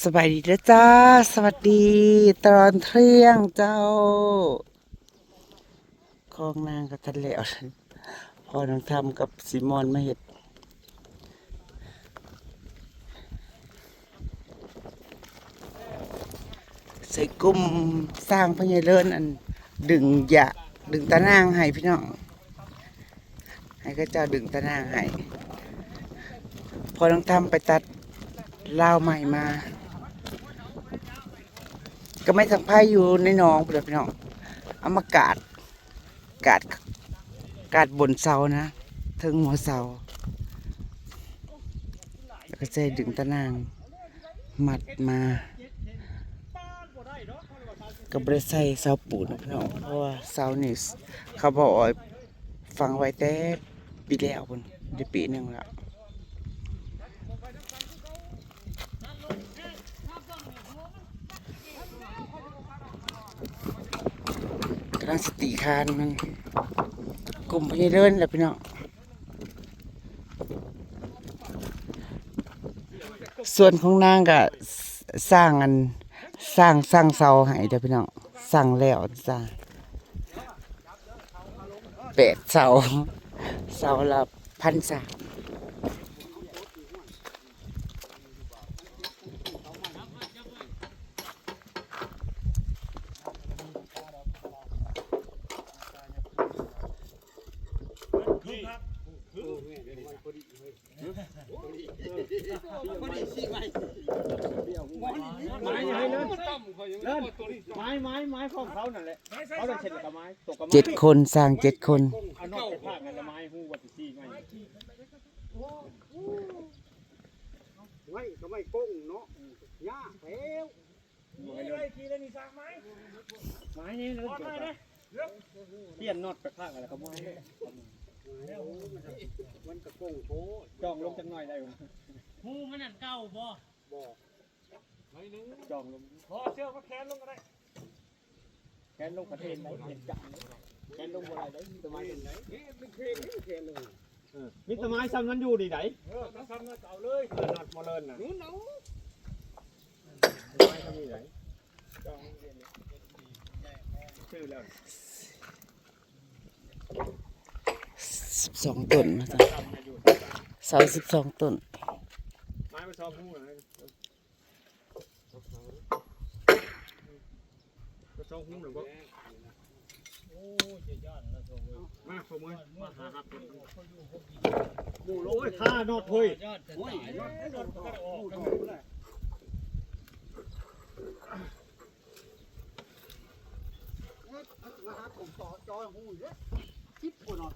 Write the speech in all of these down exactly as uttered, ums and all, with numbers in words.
สบายดีเด้อจ้า สวัสดีตอนเที่ยงเจ้า ของนางก็ทันแล้ว พอน้องทำกับซีมอนมาเฮ็ด ใส่กลุ่มสร้างพญาเลินอันดึงยะ ดึงตะนางให้พี่น้อง ให้เขาเจ้าดึงตะนางให้ พอน้องทำไปตัดลาวใหม่มา ก็ไม่สังไพอยู่ในหนองพุ้นล่ะพี่น้อง เอามากาด กาด กาดบนเสานะ เทิงหัวเสา แล้วก็ใส่ดึงตะนาง มัดมา ก็บ่ได้ใส่เสาปูนนะพี่น้อง เพราะว่าเสานี่เขาบ่ออยฝังไว้แต่ปีแล้วพุ้น ได้ปีหนึ่งแล้ว กำลังสิตีคานมัน กลุ่มพญาเลินแหละพี่น้อง ส่วนของนางก็สร้างอัน สร้าง สร้างเสาให้เด้อพี่น้อง สร้างแล้วจ้า แปดเสา เสาละพันสาม ไม้ไม้ไม้ของเขานั่นแหละ เขาต้องเช็ดกับไม้ ตกกับไม้ เจ็ดคน สร้างเจ็ดคน เอานอกจากผ้ากันละไม้ หู้ว่าสิซี่ไม้ ไม้ก็ไม้กงเนาะ ยากแล้ว ไม้นี่เลย เปลี่ยนน็อตไปข้างอะไรก็บ่ให้เลย มันกระโปรงโพด จ่องลงจักหน่อยได้บ่ หูมันนั่นเก่าบ่ บ่ จ่องลง พอเสื้อมาแขนลงก็ได้ แขนลงกระเทนได้ เห็นจัง แขนลงบ่ได้เด้ มีแต่ไม้ เอ๊ะ เป็นเพลงนี่แขนลง เออ มีแต่ไม้ซ้ำนั้นอยู่ดีได เออ ก็ซ้ำนั้นเอาเลย เออ น็อตบ่เลินน่ะ หนุนเอา ไม้ก็มีได ซื้อแล้ว สิบสองต้นนะจ๊ะ เสาสิบสองต้น ไม้มาชอบหู้นะ ก็ช่องหุ้มหรือว่า โอ้ย จะย่านแล้วโถ่เว้ย มาขโมย มาหาหักคน หมู่โล โอ้ย ข้านอดเฮ้ย ย่านจะตาย โอ้ย นอด นอด นอด มาหาผมต่อจอยหูเยอะ สิบกว่าหน่อย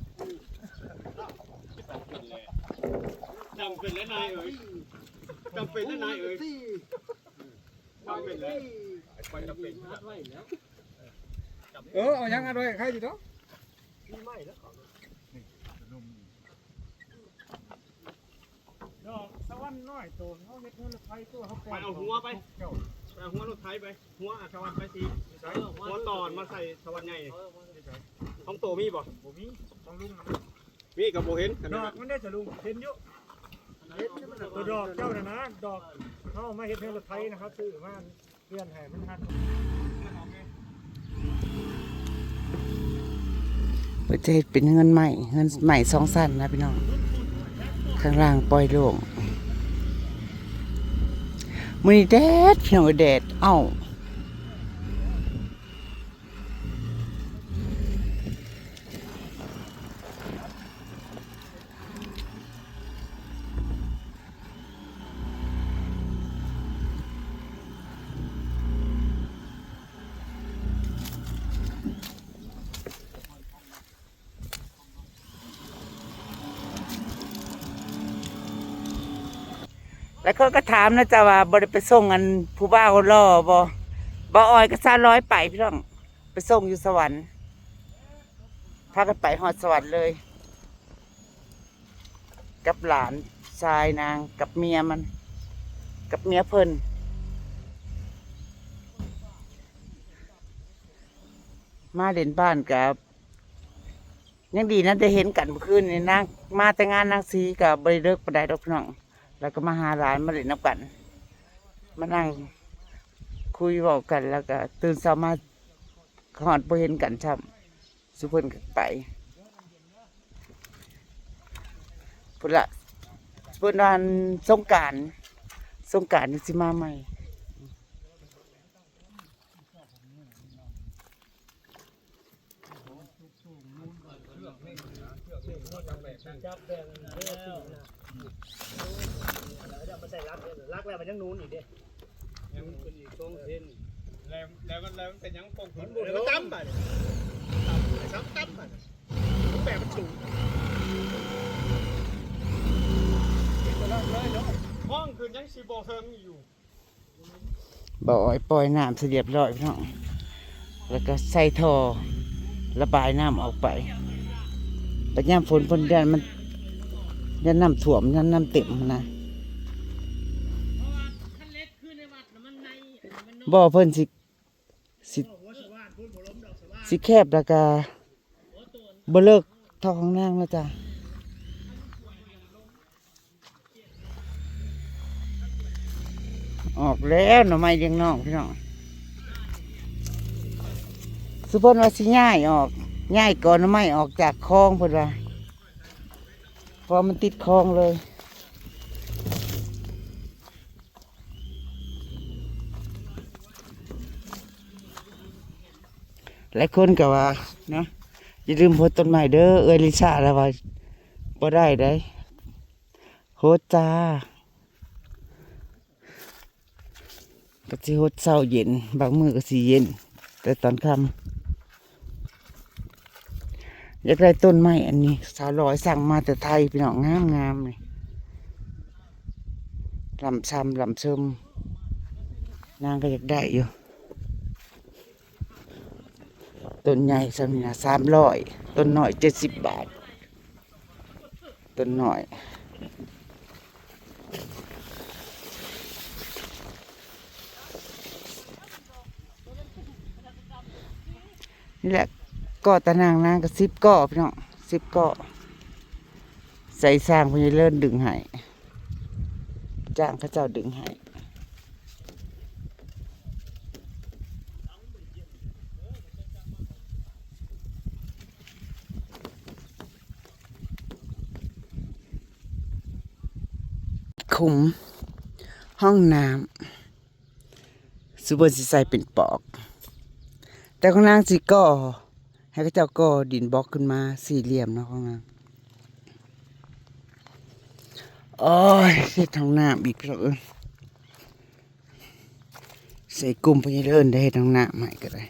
จำเป็นแล้วนายเอ๋ย จำเป็นแล้วนายเอ๋ย สี่ จำเป็นแล้ว สี่ ไปจำเป็น เออ เอายังอัดไว้ ใครอยู่เนาะ ปีใหม่แล้ว ดอกสะหวันน้อยโต เขาเฮ็ดเฮือนรถไถตัวเขาปล่อย ไปเอาหัวไป เจ้า ไปเอาหัวรถไถไป หัวสะหวันไปสิ หัวตอนมาใส่สะหวันใหญ่ ของโตมีบ่ บ่มี ของลุงนะ มีก็บ่เห็น ดอกมันได้สะลุง เห็นอยู่ ตัวดอกเจ้าน่ะนะ ดอกเขาเอามาเฮ็ดเฮือนรถไถนะครับ ซื้อมา เปลี่ยนให้มันหัก เพิ่นจะเฮ็ดเป็นเฮือนไม้ เฮือนไม้สองชั้นนะพี่น้อง ข้างล่างปล่อยโล่ง มื้อนี้แดด พี่น้อง แดด เอ้า แล้วเขาก็ถามนะจ๊ะว่าบ่ได้ไปส่งอันผู้บ่าวหล่อบ่ บ่ออยก็สาวร้อยไปพี่น้อง ไปส่งอยู่สวรรค์ พากันไปฮอดสวรรค์เลย กับหลานชายนาง กับเมียมัน กับเมียเพิ่น มาเล่นบ้านกับ ยังดีนะได้เห็นกันเมื่อคืนนี่นาง มาแต่งานนางสีก็บ่ได้เลิกปานใดดอกพี่น้อง แล้วก็มาหาหลานมาเล่นนำกัน มานั่งคุยเว้ากัน แล้วก็ตื่นเช้ามาฮอดบ่เห็นกันซ้ำ ซุเพิ่นก็ไปพุ้นละ เพิ่นว่าสงกรานต์ สงกรานต์นี่สิมาใหม่ จับแบ่งเด้อสินะ เดี๋ยวมาใส่ลักเด้อ ลักแล้วมันยังหนุนอีกเด้ ยังเป็นอีกสองเส้น แล้ว แล้วมัน แล้วมันเป็นหยังปง มันบ่ แล้วมันต่ำบาดนี่ ต่ำ ซ้ำต่ำบาดนี่ มันแบบมันสูง เป็นตัวนั้นเลยเนาะ ห้องคืนยังสิบ่เทิงอยู่ บ่ออ้อยปล่อยน้ำเสร็จเรียบร้อยพี่น้อง แล้วก็ใส่ท่อระบายน้ำออกไป บัดยามฝนเพิ่นย้านมัน ย้านน้ำท่วม ย้านน้ำเต็มหั้นนะ บ่อเพิ่นสิ สิ สิแคบแล้วก็บ่เลิกเท่าของนางแล้วจ้ะ ออกแล้วหน่อไม้เลี้ยงน้องพี่น้อง ซุเพิ่นว่าสิย้ายออก ย้ายกอหน่อไม้ออกจากคลองเพิ่นว่า เพราะมันติดคลองเลย หลายคนก็ว่าเนาะ อย่าลืมโพสต์ต้นไม้เด้อ เอื้อยลิซ่าแล้วว่าบ่ได้เด้ โพสต์จ้า ก็สิโพสต์เช้าเย็น บางมื้อก็สิเย็น แต่ตอนค่ำ อยากได้ต้นไม้อันนี้ สาวลอยสั่งมาแต่ไทยพี่น้อง งามๆ นี่ หล่ำซำหล่ำเซิม นางก็อยากได้อยู่ ต้นใหญ่ส่ำนี้นะ สามร้อย ต้นน้อย เจ็ดสิบบาท ต้นน้อย นี่แหละ กอตะนางนางก็สิบกอพี่น้อง สิบกอ ใส่ซ่างพญาเลิศดึงให้ จ้างเขาเจ้าดึงให้ ขุมห้องน้ำ ซุเพิ่นสิใส่เป็นปอก แต่ของนางสิก่อ ให้เขาเจ้าก่อดินบล็อกขึ้นมาสี่เหลี่ยมเนาะของนาง โอ้ย เฮ็ดห้องน้ำอีกพี่น้องเอ้ย ใส่กลุ่มพญาเลิศได้เฮ็ดห้องน้ำให้ก็ได้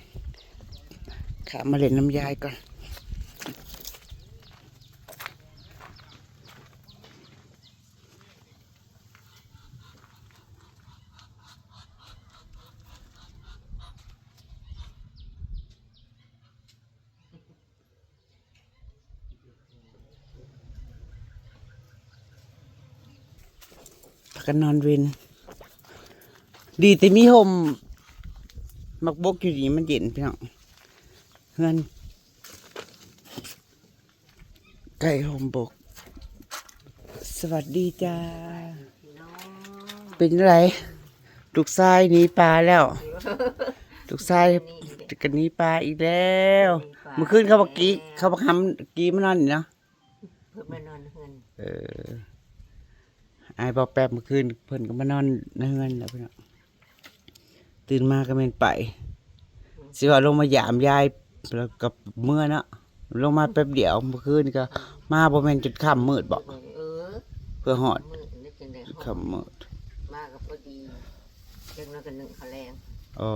ข้ามาเล่นน้ำยายก่อน พากันนอนเวน ดีแต่มีห่ม หมากบกอยู่นี่มันเย็นพี่น้อง เฮือน ไก่ห่มบก สวัสดีจ้า เป็นไร ลูกชายหนีปลาแล้ว ลูกชายก็หนีปลาอีกแล้ว เมื่อคืนเขาบอกกี้ เขาบอกทำกี้มานอนนี่เนาะ เพิ่นมานอนเฮือน เออ อ้ายบอกแป๊บเมื่อคืนเพิ่นก็มานอนในเฮือนแล้วพี่น้อง ตื่นมาก็แม่นไป สิว่าลงมายามยายแล้วก็เมือเนาะ ลงมาแป๊บเดียวเมื่อคืนก็มาบ่แม่นจนค่ำมืดบ่ เออ เพื่อฮอด มืดนึกจังได๋ ค่ำมืด มาก็พอดี จังนั้นก็นึ่งข้าวแลง อ๋อ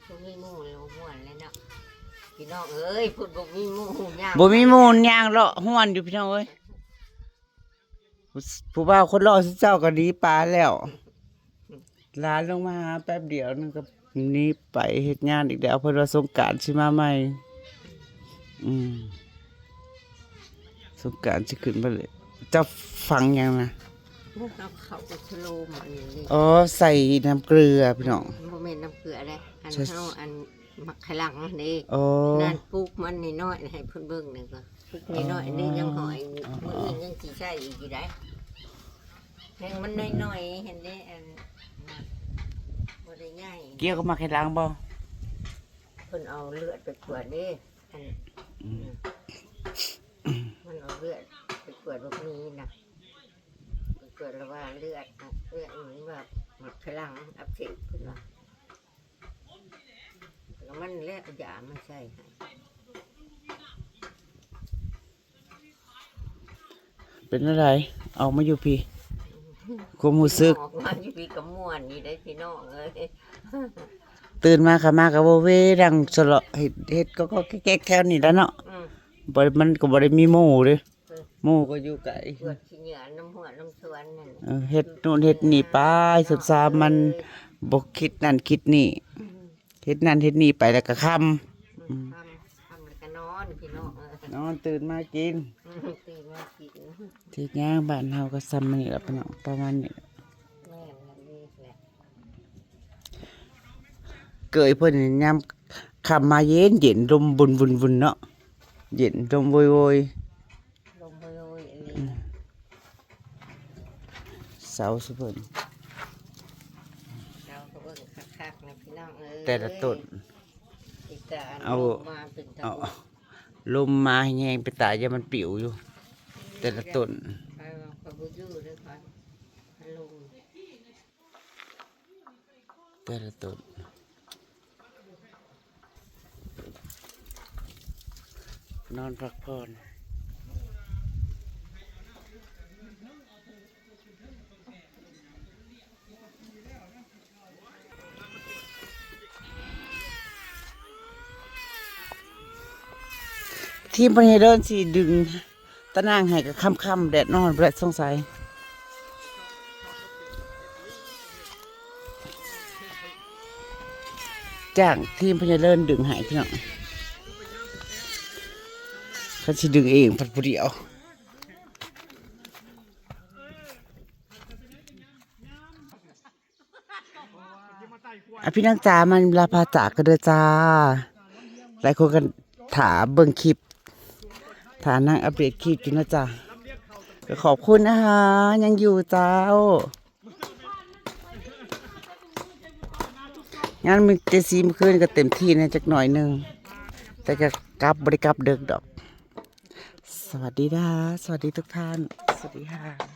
บ่มีหมู่แล้วม่วนเลยเนาะ พี่น้องเอ้ย พุ้นบ่มีหมู่ย่าง บ่มีหมู่ย่างเลาะฮวนอยู่พี่น้องเอ้ย ผู้ ผู้บ่าวคนหล่อซุเจ้าก็หนีปลาแล้ว หลานลงมาหาแป๊บเดียวนึงก็หนีไปเฮ็ดงานอีกแล้ว เพิ่นว่าสงกรานต์สิมาใหม่ อืม สงกรานต์สิขึ้นมาเลย เจ้าฝังหยังนะ เอาเข้าไปชะโลมอันนี้ อ๋อ ใส่น้ำเกลือพี่น้อง บ่แม่นน้ำเกลือเด้ อัน ใช่ เฮาอันหมากไข่หลังนั่นเด้ อ๋อ นั่นปลูกมันน้อยๆ ให้เพิ่นเบิ่งนี่ก็ ปลูกน้อยๆ นี่ยังหอย อ๋อ มื้ออื่นยังสิใช้อีกอยู่ได้ แฮงมันน้อยๆ เห็นเด้ อัน บ่ได้ใหญ่ เกี่ยวกับหมากเห็ดลางบ่ เพิ่นเอาเลือดไปกวดเด้ อัน อืม มันเอาเลือดไปกวดบักมีนะ ไปกวดแล้วว่าเลือดนะ เลือดมันว่าหมากเห็ดลางอักเสบเพิ่นว่า แล้วมันแลกยามาใส่ให้ เป็นอะไร ออกมาอยู่พี้ ความรู้สึก ออกมาอยู่พี้ก็ม่วนนี่ได้พี่น้องเอ้ย ตื่นมาค่ะ มาก็โวเวดังสะเลาะ เฮ็ด เฮ็ดก็ ก็แก๊กๆ แถวนี้แหละเนาะ อืม บ่ มันก็บ่ได้มีหมู่เด้ เออ หมู่ก็อยู่ไกล ปวดขี้เหงื่อน้ำห้วยน้ำสวนนั่น เออ เฮ็ดนู่นเฮ็ดนี่ไป เออ สามๆ มัน เออ บ่คิดนั่นคิดนี่ อืม เฮ็ดนั่นเฮ็ดนี่ไปแล้วก็ค่ำ อืม อืม ค่ำ ค่ำแล้วก็นอนพี่น้อง เออ นอนตื่นมากิน อืม ตื่นมากิน เฮ็ดหยังบ้านเฮาก็ซ่ำนี่ล่ะพี่น้อง ประมาณนี้ แม่นอันนี้แหละ เกยเพิ่นนี่ยามค่ำมาเย็นเย็น ลมบุนๆๆ เนาะ เย็นลมโวยๆ ลมโวยๆ อันนี้ อืม เสาสุเพิ่น เสาก็เบิ่งคักๆ นะพี่น้องเอ้ย แต่ละต้น อีกแต่อัน เอา ลมมาเป็นตะ เอา บุ่ม ลมมาแฮงๆ ไปตายอย่ามันปิวอยู่ แต่ละต้น ไปว่าข้อยบ่อยู่เด้อข้อย มันลม แต่ละต้น นอนพักผ่อน ทีมพญาเดินสิดึงตะนางให้ก็ค่ำๆ แดดนอนบ่ได้สงสัย จ้างทีมพญาเลินดึงให้พี่น้อง คันสิดึงเองพัดผู้เดียว อ่ะพี่น้องจ๋า มันลาพาจากกันเด้อจ้า หลายคนก็ถามเบิ่งคลิป ถามนางอัปเดตคลิปอยู่นะจ๊ะ ก็ขอบคุณนะคะ ยังอยู่เจ้า งานมื้อเจซีมื้อคืนก็เต็มที่แหน่จักหน่อยหนึ่ง แต่ก็กลับ บ่ได้กลับดึกดอก สวัสดีนะ สวัสดีทุกท่าน สวัสดีค่ะ